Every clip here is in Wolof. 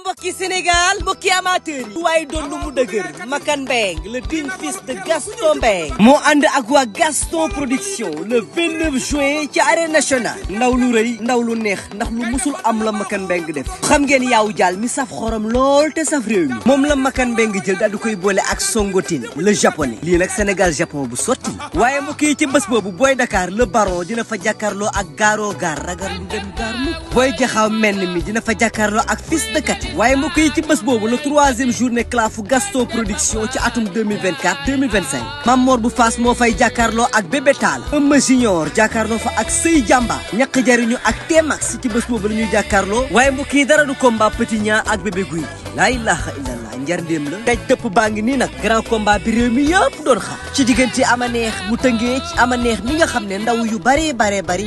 mbokki Sénégal mbokki amateur yi waaye doon lu mu dëgër Makan Mbengue le digne fils de Gaston Mbengue moo ànd ak waa Gaston production le 29 juin ci arène nationale ndaw lu rëy ndaw lu neex ndax lu musul am la Makan Mbengue def xam ngeen yaawu jaal mi saf xorom lool te saf réew mi moom la Makan Mbengue jël daal di koy boole ak Songotine le japonais lii nag Sénégal Japon bu sotti waaye mbokk yi ci bés boobu Boy Dakar le baron dina fa jàkkaarloo ak Garo Gar ragal lu dem gaar mukk Boy Jaxaw menn mi dina fa jàkkaarloo ak Fils de Kati waaye mbokk yi ci bés boobu le 3e journée clafu Gaston production ci atum 2024 2025 Mamor bu Fass moo fay jàkkaarloo ak Bébé Tall Eumeu Junior jàkkaarloo fa ak Sey Jamba ñaq jariñu ak T-Max ci bés boobu la ñuy jàkkaarloo waaye mbokk yi dara du combat Petit Niang ak Bébé Gouy laa ilaha illallah njarndéem la daj dëpp baa ngi nii nag grand combat bi réew mi yëpp doon xaar ci diggante ama neex bu tëngee ci ama neex mi nga xam ne ndaw yu bari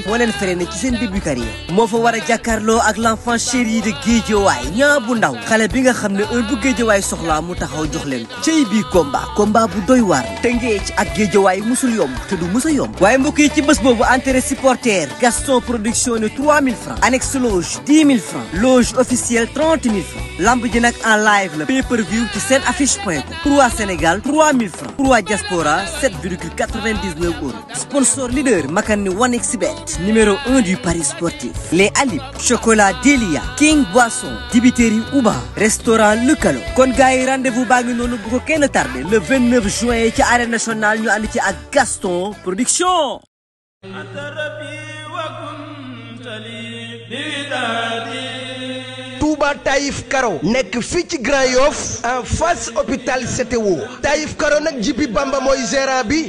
moo leen freiné ci seen début carrière moo fa war a jàkkaarloo ak l'enfant chéri de Guédiawaye ñaa bu ndaw xale bi nga xam ne heure bu Guédiawaye soxlaa mu taxaw jox leen ko cey bii combat bu doy waar tëngee ci ak Guédiawaye musul yomb te du musa yomb waaye mbokk yi ci bés boobu entrée supporter Gaston production ne 3000 francs annexe loge 10 000 francs loge officielle 30 000 francs lamb ji nag en live la pay-per-view ci seen affiche.com pour waa Sénégal 3000 francs pour waa diaspora 7,99 euros sponsor leader Makan ni 1xBet numéro 1 du paris sportif les Alib chocolat Delia King Boisson dibiteri Uba restaurant Lukalo kon gars yi rendez-vous baa ngi noonu bu ko kenn tardé le 29 juin ci arène nationale ñu ànd ci ak Gaston production Touba Taïf Karo nekk fii ci Grand Yoff en face hôpital CTO Taïf Karo nag Jibi Bamba mooy gérant bi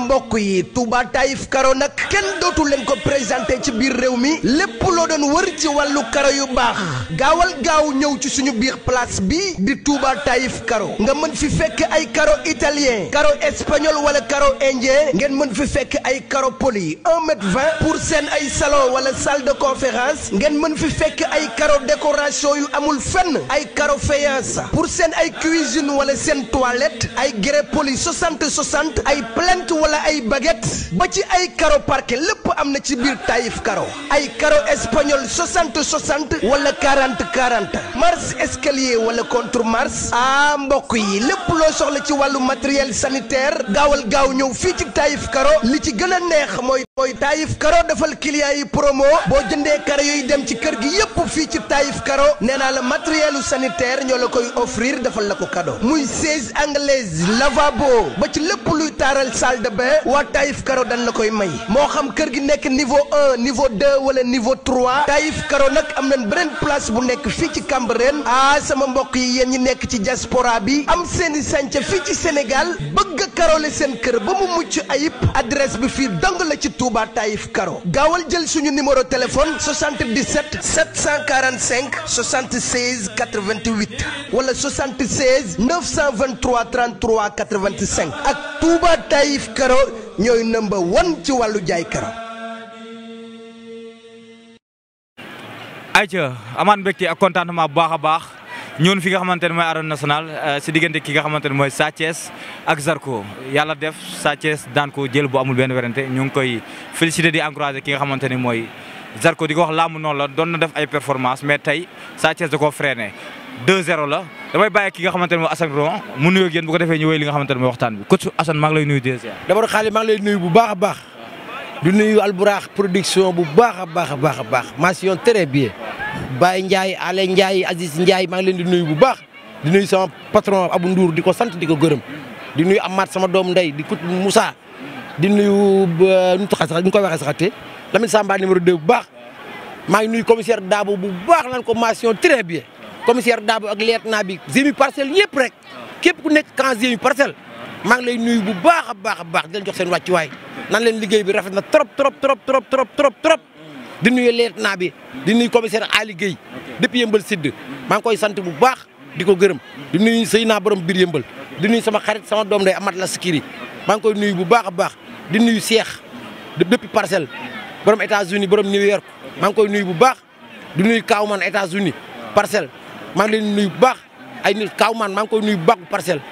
mbokk yi Touba Taïf Karo nag kenn dootu leen ko présenté ci biir réew mi lépp loo doon wër ci wàllu karo yu baax gaawal gaaw ñëw ci suñu biir place bi di Touba Taïf Karo nga mën fi fekk ay karo italien karo espagnol wala karo indien ngeen mën fi fekk ay karo poli 1,20 m pour seen ay salon wala salle de conférence ngeen mën fi fekk ay karo décoration yu amul fenn ay karo faïence pour seen ay cuisine wala seen toilette ay grès poli 60 ay plinthe wala ay baguette ba ci ay karo parquet lépp am na ci biir Taïf Karo ay karo espagnol 60 wala 40 marche escalier wala contre marche mbokk yi lépp loo soxla ci wàllu matériel sanitaire gaawal gaaw ñëw fii ci Taïf Karo li ci gën a neex mooy Taïf Karo defal client yi promo boo jëndee karo yooyu dem ci kër gi yépp fii ci Taïf Karo nee naa la matériel sanitaire ñoo la koy offrir defal la ko cadeau muy chaise anglaise lavabo ba ci lépp luy taaral salle de bain waa Taïf Karo dañ la koy may moo xam kër gi nekk niveau 1 niveau 2 wala niveau 3 Taïf Karo nag am nañ beneen place bu nekk fii ci Cambérène sama mbokk yi yéen ñi nekk ci diaspora bi am seeni sànca fii ci Sénégal bëgg a karole seen kër ba mu mucc ayib adresse bi fii dong la ci Touba Taïf Karo gaawal jël suñu numéro téléphone 77 745 76 88 wala 76 923 33 85 ak Touba Taïf Karo ñooy number 1 ci wàllu jaay karo. ayca amaan mbégte ak contentement bu baax a baax ñoon fi nga xamante ne mooy arène nationale si diggante ki nga xamante ne mooy Sa Thiès ak Zarko yàlla def Sa Thiès daan ko jël bu amul benn werante ñu ngi koy féliciter di encourager ki nga xamante ne mooy Zarko di ko wax laamu noonu la doon na def ay performance mais tey Sa Thiès da koo freiné 2-0 la damay bàyyi ki nga xamante ne mooy Assane Ron mu nuyoo ak yéen bu ko defee ñu wéy li nga xamante ne mooy waxtaan bi coach Assane maa ngi lay nuyu déjà. d'abord xaalis maa ngi lay nuyu bu baax a baax di nuyu Alburax production bu baax a baax mention très bien Baye Ndiaye Ale Ndiaye Aziz Ndiaye maa ngi leen di nuyu bu baax di nuyu sama patron Abou Ndour di ko sant di ko gërëm di nuyu Amath sama doom ndey di kut Moussa di nuyu nu ñu koy waxee saxate Lamine Samba numéro 2 bu baax maa ngi nuyu commissaire Dabo bu baax naan ko mention très bien commissaire Dabo ak lieutenant bi Gémi Parcelles ñëpp rek képp ku nekk camp Gémi Parcelles maa ngi lay nuyu bu baax a baax di leen jox seen wàccuwaay nan leen liggéey bi rafet na trop di nuyu lieutenant bi di nuyu commissaire Ali Guèye depuis Yëmbal Sidd maa ngi koy sant bu baax di ko gërëm di nuyu Seyna borom biir Yëmbal di nuyu sama xarit sama doom day Amat la Sikiri maa ngi koy nuyu bu baax a baax di nuyu Cheikh depuis Parcelles borom États-Unis borom New York maa ngi koy nuyu bu baax di nuyu Kaawman États-Unis Parcelles maa ngi leen nuyu bu baax ay nit Kaawman maa ngi koy nuyu bu baax bu Parcelles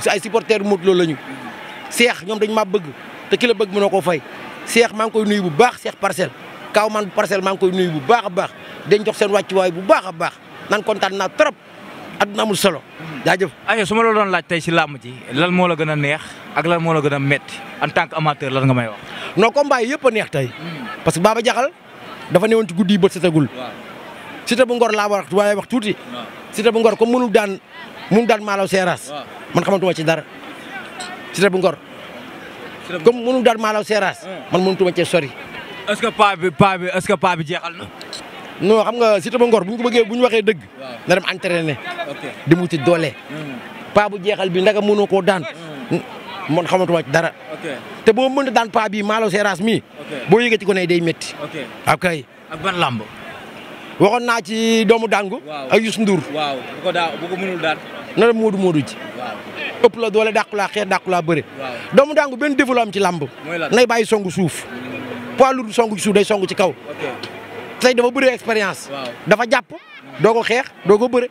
si ay supporters Modou Lo lañu Cheikh ñoom dañ maa bëgg te ki la bëgg mënoo koo fay Cheikh maa ngi koy nuyu bu baax Cheikh Parcelles Kaawman bu Parcelles maa ngi koy nuyu bu baax a baax dañ jox seen wàccuwaay bu baax a baax naan kontaan naa trop adduna amul solo jaajëf. aywa su ma la doon laaj tey si làmb ji lan moo la gën a neex ak lan moo la gën a métti en tant que amateur lan nga may wax. non combat yi yëpp a neex tey parce que Baba Jaxal dafa newoon ci guddi yi bët setagul. Siteu bu Ngor laa waaye wax tuuti. Siteu bu Ngor comme mënul daan Malaw Seras. man xamantuma ci dara. Siteu bu Ngor. comme mënul daan Malaw Seras. man mënutuma cee sori. est-ce que paa bi jeexal na. non xam nga Siteu bu Ngor bu ñu waxee dëgg. na dem entraîné. di mu ci doole. paa bu jeexal bi ndaga mënoo koo daan. man xamantuma ci dara. te boo mënta daan paa bii Malaw Seras mii. boo yëgee ci ko ne day métti. ok ak ban lamb. waxoon naa ci doomu dangu. ak Youssou Ndour. waaw bu ko mënul daan. na la Modou ji. ëpp la doole dàqu laa xeex dàqu laa bëre. doomu dangu benn défaut la am ci lamb. nay bàyyi songu suuf. poids lourd songu ci suuf day songu ci kaw. tey dafa bëre expérience. dafa jàpp doo ko xeex doo ko bëre.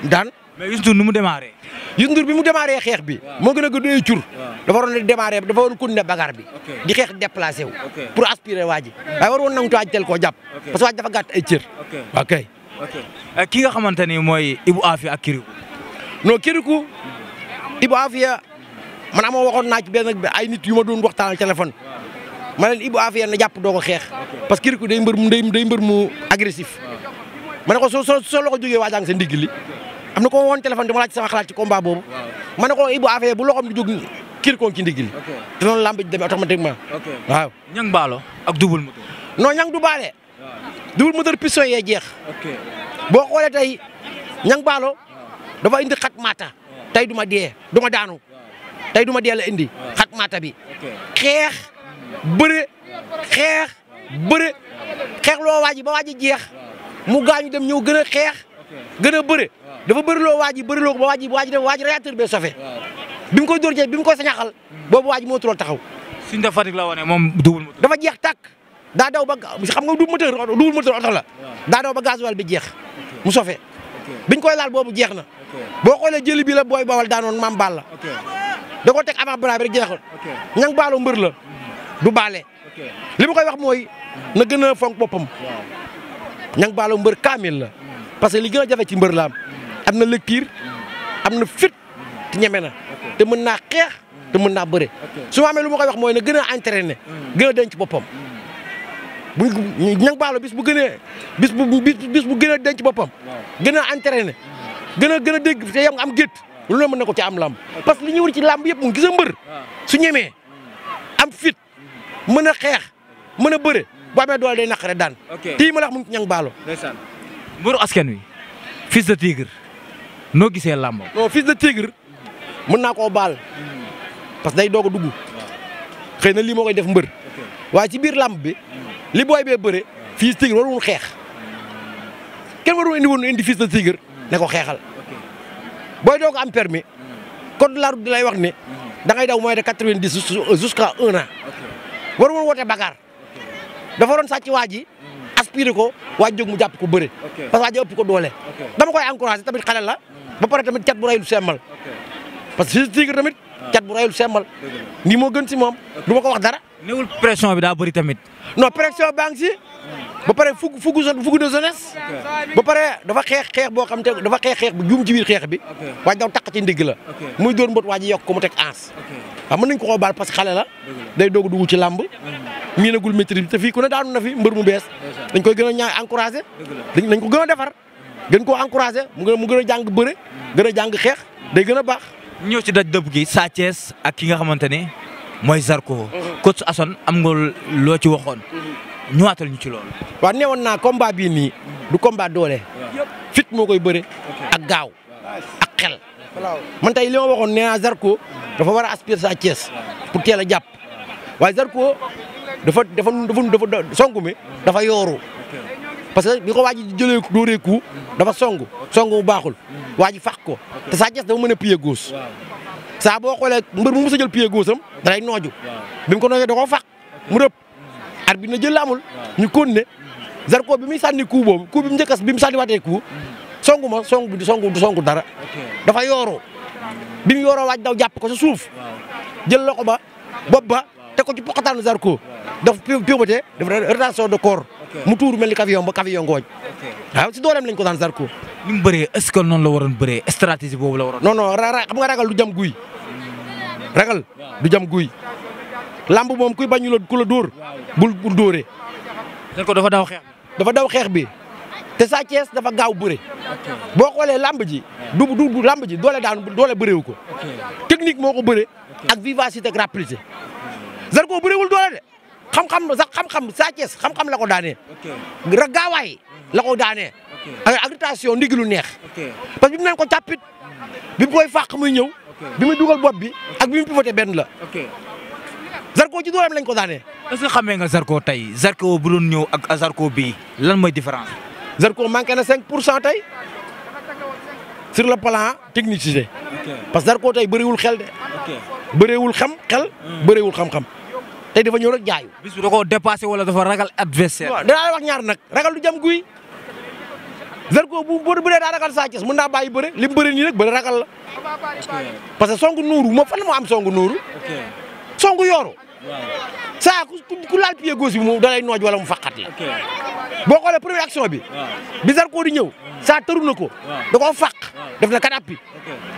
daan. mais Youssou Ndour nu mu démarré. Youssou Ndour bi mu démarré xeex bi. moo gën a gën a cur. dafa waroon a démarré dafa waroon continuer bagarre bi. di xeex déplacé wu. pour aspirer waa ji. waaye war woon nangu waaj tel koo jàpp. parce que waaj dafa gàtt ay cër. ok. ki nga xamante ni mooy Ibou Afia ak Kirikou. non Kirikou Ibou Afia man amoo waxoon naa ci benn ay nit yu ma doon waxtaanal téléphone. ma leen Ibou Afia na jàpp doo ko xeex. parce que Kirikou day mbër mu agressif. ma ne ko soo loxo jógee waajang sa ndigg li am na ko woon téléphone dama laaj sama xalaat ci combat boobu. ma ne ko Ibou Afia bu loxoom di jóg Kirikou ci ndigg li. te noonu lamb ji demee automatiquement. waaw. Niang Ballo ak Double Moteur. non Niang du baale. Double Moteur piston yee jeex. boo xoolee tey Niang Ballo dafa indi xat mata tey du ma dee du ma daanu tey du ma dee la indi xat mata bi. xeex bëre xeex loo waaji ba waaji jeex mu gaañu dem ñëw gën a xeex gën a bëre dafa bëri loo waaji bëri loo ba waaji réacteur bee sofe bi mu koy dóor bi mu koy sañaxal boobu waaji moo tuloon taxaw. suñ def Fatick la wane moom Double Moteur. dafa jeex tàkk daa daw ba xam nga Double Moteur oto la daa daw ba gasoil bi jeex mu sofe biñ koy laal boobu jeex na boo xoolee jëli bi la booy bawal daanoon maam baal la da ko teg avant bras bi rek jeexul. Niang Ballo mbër la du baale. li ma koy wax mooy na gën a fonk boppam. Niang Ballo mbër kaamil la parce que li gën a jafe ci mbër la am na lecture am na fit te ñeme na te mën naa xeex te mën naa bëre su ma amee lu ma koy wax mooy na gën a entraîné gën a denc boppam. bu Niang Ballo bis bu gën a denc boppam gën a entraîné gën a dégg te yow nga am gétt lu la mën na ko ci am lamb parce que li ñu wër ci lamb yëpp mu gis a mbër su ñemee am fit mën a xeex mën a bëre bu amee doole day naqare daan tii ma la wax mu ngi ci Niang Ballo. mbëru askan wi Fils de Tigre noo gisee lamb. non Fils de Tigre mën naa koo baal parce que day doog a dugg xëy na lii moo koy def mbër waaye ci biir lamb bi li booy bee bëre Fils de Tigre warul xeex kenn warul indi Fils de Tigre ne ko xeexal booy doog am permis code de la route di lay wax ne da ngay daw moins de 90 jusqu'à 1 an waru woon woote bagarre dafa waroon sàcc waa ji aspiré ko waa jóg mu jàpp ko bëre parce que waa ji ëpp ko doole dama koy encouragé tamit xale la ba pare tamit cat bu rayul semmal parce que Fils de Tigre tamit cat bu rayul semmal nii moo gën si moom du ma ko wax dara. newul pression bi daa bëri tamit. non pression baa ngi si ba pare fugu de jeunesse ba pare dafa xeex boo xam te dafa xeex bu juum ci biir xeex bi waaye daw takk ci ndigg la muy dóor mbot waa ji yokk ko mu teg ans waaw mën nañ ko koo baal parce que xale la day doog a dugg ci làmb miinagul maîtrise bi te fii ku ne daanu na fi mbër mu bees dañ koy gën a ñaa encouragé dañ ko gën a defar gën koo encouragé mu gën a jàng bëre gën a jàng xeex day gën a baax. ñëw ci daj dëbb gi Sa Thiès ak ki nga xamante ne mooy Zarko coach Assane am nga loo ci waxoon ñëwaatal ñu ci loolu. waaw newoon naa combat bii nii du combat doole fit moo koy bëre ak gaaw ak xel man tey li ma waxoon nee naa Zarko dafa war a aspirer Sa Thiès pour teel a jàpp waaye Zarko dafa songu mi dafa yooru parce que bi ko waa ji jëlee dooree coup dafa songu bu baaxul waa ji fàq ko te Sa Thiès dafa mën a pied gauche saa boo xoolee mbër mu mës a jël pied gauche am da lay nooju bi mu ko noojee da koo fàq mu rëpp arbitre na jël la amul ñu continuer Zarko bi muy sànni coup boobu coup bi mu njëkkas bi mu sànniwaatee coup songu du songu dara dafa yooroo bi mu yooroo waaj daw jàpp ko sa suuf jël loxo ba bopp ba teg ko ci poqataanu Zarko daf pivoté def rotation de corps mu tuuru mel ni camion ba camion ngooñ. waaw si dooleem lañ ko daan Zarko. ni mu bëree est-ce que noonu la waroon bëree stratégie boobu la waroon. non non xam nga ragal du jam guy. ragal du jam guy. lamb moom kuy bañu la ku la dóor. bul dóoree. Zarko dafa daw xeex bi. dafa daw xeex bi te Sa Thiès dafa gaaw bëre. boo xoolee lamb ji du lamb ji doole bëreewu ko. technique moo ko bëre. ak vivacité ak rapidité. Zarko bëreewul doole de. xam-xam Sa Thiès xam-xam la ko daanee. gaawaay la ko daanee. ak rotation ndig lu neex. parce que bi mu neen ko càppit bi mu koy fàq muy ñëw. bi muy dugal bopp bi ak bi mu pivoté benn la. Zarko ci dooleem lañ ko daanee. est-ce que xamee nga Zarko tey Zarko bu doon ñëw ak Zarko bii lan mooy différence. Zarko manqué na 5% tey sur le plan technicité. parce que Zarko tey bëriwul xel de. bëriwul xel bëriwul xam-xam. tey dafa ñëw rek jaayu. bis bi da koo dépassé wala dafa ragal adversaire. waaw danaa wax ñaar nag ragal du jam guy. Zarko bu bëree daa ragal Sa Thiès mën naa bàyyi bëre li mu bëre nii rek bëre ragal la. parce que songu nuuru moo fan la moo am songu nuuru. songu yooru. saa ku laal pied gauche bi moom da lay nooj wala mu faqat la. boo xoolee première action bi. bi Zarko di ñëw. saa tëru na ko. da koo faq def na kanappi.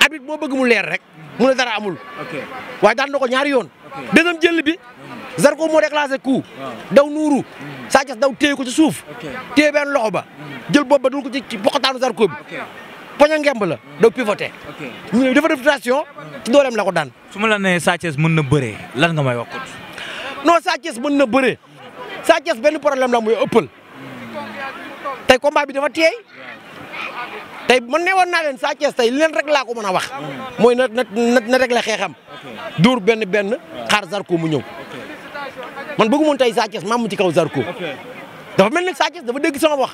arbitre moo bëgg mu leer rek mu ne dara amul. waaye daan na ko ñaari yoon. deuxième jël bi Zarko moo déclenché coup. daw nuuru. Sa Thiès daw téye ko ci suuf. téye benn loxo ba. jël bopp ba dul ko ci poxataanu Zarko bi. poña ngemb la daw pivoté. ñu dafa def rotation ci dooleem la ko daan. su ma la nee Sa Thiès mën na bëree lan nga may wax ko. non Sa Thiès mën na bëree Sa Thiès benn problème la muy ëppal. tey combat bi dafa teey tey man ne woon naa leen Sa Thiès tey leen rek laa ko mën a wax. mooy na rek la xeexam. dóor benn xaar Zarko mu ñëw. man bëggu moon tey Sa Thiès maam mu ci kaw Zarko. dafa mel ni Sa Thiès dafa dégg sama wax.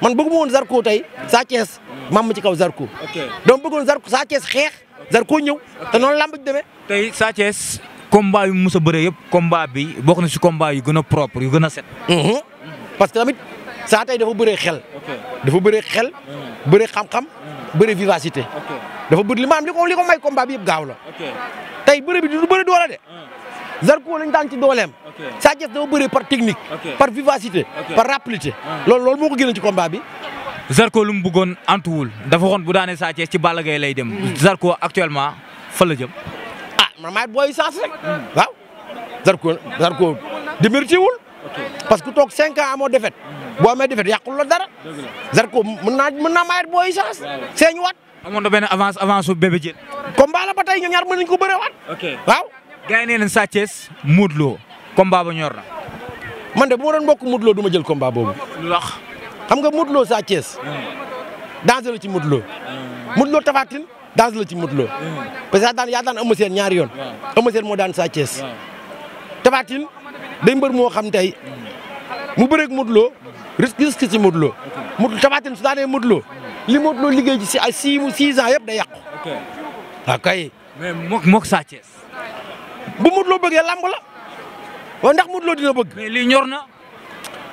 man bëggu woon Zarko tey Sa Thiès maam mu ci kaw Zarko. donc bëggoon Sa Thiès xeex Zarko ñëw te noonu lamb ji demee. tey Sa Thiès combat yu mu mës a bëree yëpp combat bi bokk na si combat yu gën a propre yu gën a set. parce que tamit Sa tey dafa bëree xel. dafa bëree xel. bëree xam-xam. bëree vivacité. dafa bëri li ko may combat bi yëpp gaaw la. tey bëri bi du bëri doole de. Zarko lañ daan ci dooleem. Sa Thiès dafa bëree par technique. par vivacité. par rapidité. loolu moo ko génne ci combat bi. Zarko lu mu bëggoon antuwul dafa waxoon bu daanee Sa Thiès ci Balla Gaye lay dem. Zarko actuellement fa la jëm. ah man maay booy sens rek. waaw Zarko démérité wul. parce que toog 5 ans amoo défaite. boo amee défaite yàqul la dara. Zarko mën naa maayat booy sens. seeñu waat. amoon na benn avance su Bébé Diène. combat la ba tey ñoom ñaar mën nañu ko bëree waat. waaw. gars yi nee nañ Sa Thiès Modou Lo combat ba ñor na. man de bu ma doon mbokk Modou Lo du ma jël combat boobu. lu wax. xam nga Modou Lo Sa Thiès. danger la ci Modou Lo. Modou Lo Tapha Tine danger la ci Modou Lo. parce que yaa daan Eumeu Sène ñaari yoon. Eumeu Sène moo daan Sa Thiès. Tapha Tine day mbër moo xam tey mu bëreeg Modou Lo risque ci Modou Lo. Tapha Tine su daanee Modou Lo li Modou Lo liggéey ci ay 6 ans yëpp day yàqu. waaw kay. mais mook Sa Thiès. bu Modou Lo bëggee lamb la waaye ndax Modou Lo dina bëgg. mais lii ñor na.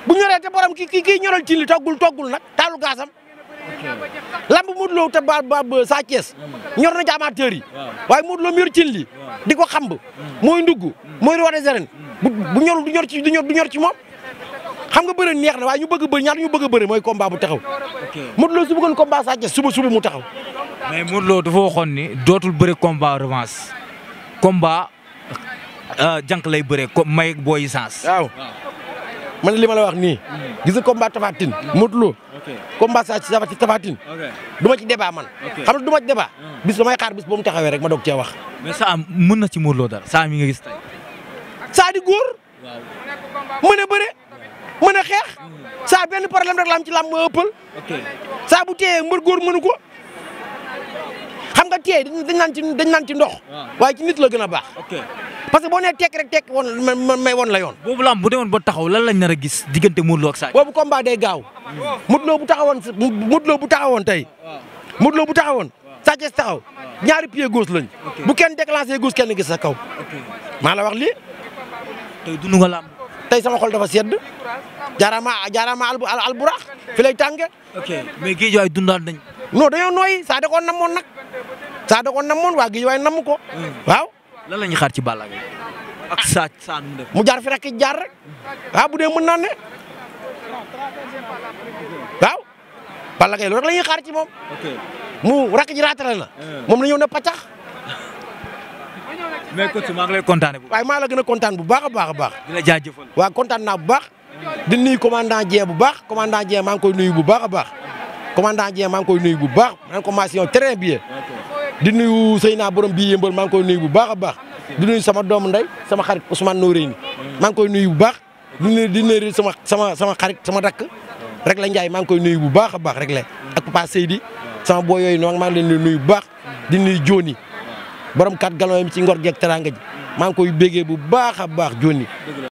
bu ñoree te borom kii ñoral ci li toggul nag taalu gaasam. lamb Modou Lo te ba Sa Thiès ñor na ci amateur yi. waaye Modou Lo mu yor ci li di ko xamb. mooy ndugg mooy roi des arènes bu ñorul du ñor ci moom. xam nga bëre neex na waaye ñu bëgg a bëre mooy combat bu taxaw. Modou Lo su bëggoon combat Sa Thiès suba mu taxaw. mais Modou Lo dafa waxoon ni dootul bëre combat revanche combat jànk lay bëre comme may booy sens. waaw man li ma la wax nii. gis nga combat Tapha Tine Modou Lo. combat Sa Thiès Tapha Tine. du ma ci débat man. xam nga du ma ci débat. bis damay xaar bis ba mu taxawee rek ma doog cee wax. mais saa mën na ci Modou Lo dara saa mi nga gis tey. saa di góor. mën a bëre mën a xeex. saa benn problème rek la am ci làmb ma ëppal. saa bu téyee mbër góor mënu ko. xam nga téye dañ naan ci ndox. waaye ci nit la gën a baax. parce que boo nee tekk rek tekk may woon la yoon. boobu lamb bu demoon ba taxaw lan lañ nar a gis diggante Modou Lo ak Sa Thiès. boobu combat day gaaw. Modou Lo bu taxawoon tey. Modou Lo bu taxawoon Sa Thiès taxaw ñaari pied gauche lañ. bu kenn déclenché gauche kenn gis sa kaw. maa la wax lii. tey dund nga lamb. tey sama xol dafa sedd. jaaraama alburax fi lay tànge. mais géej waay dundaat nañ. non dañoo nooyi saa da koo namoon nag. saa da koo namoon waa géej waay namu ko. waaw. lan la ñuy xaar ci Balla Gaye ak Sa nu mu def. mu jaar fi rek jaar rek. waaw bu dee mën naa ne. waaw Balla Gaye loolu rek la ñuy xaar ci moom. mu rakk ji raatale la. moom la ñëw na pàccax. mais coach maa ngi lay kontaane bu waaye maa la gën a kontaan bu baax a baax a baax. di la jaajëfal. waaw kontaan naa bu baax. di nuyu commandant Dieng bu baax commandant Dieng maa ngi koy nuyu bu baax a baax. commandant Dieng maa ngi koy nuyu bu baax maa ngi ko mention très bien. di nuyu Seyna borom bii yëmbal maa ngi koy nuyu bu baax a baax. di nuyu sama doomu ndey sama xarit Ousmane Noreyni maa ngi koy nuyu bu baax. di nuyu sama xarit sama rakk rek la Ndiaye maa ngi koy nuyu bu baax a baax rek la ak Papa Seydi sama boo yooyu noonu maa ngi leen di nuyu bu baax di nuyu Joni borom 4 galons yi ci ngor geeg teranga ji maa ngi koy bégee bu baax a baax Joni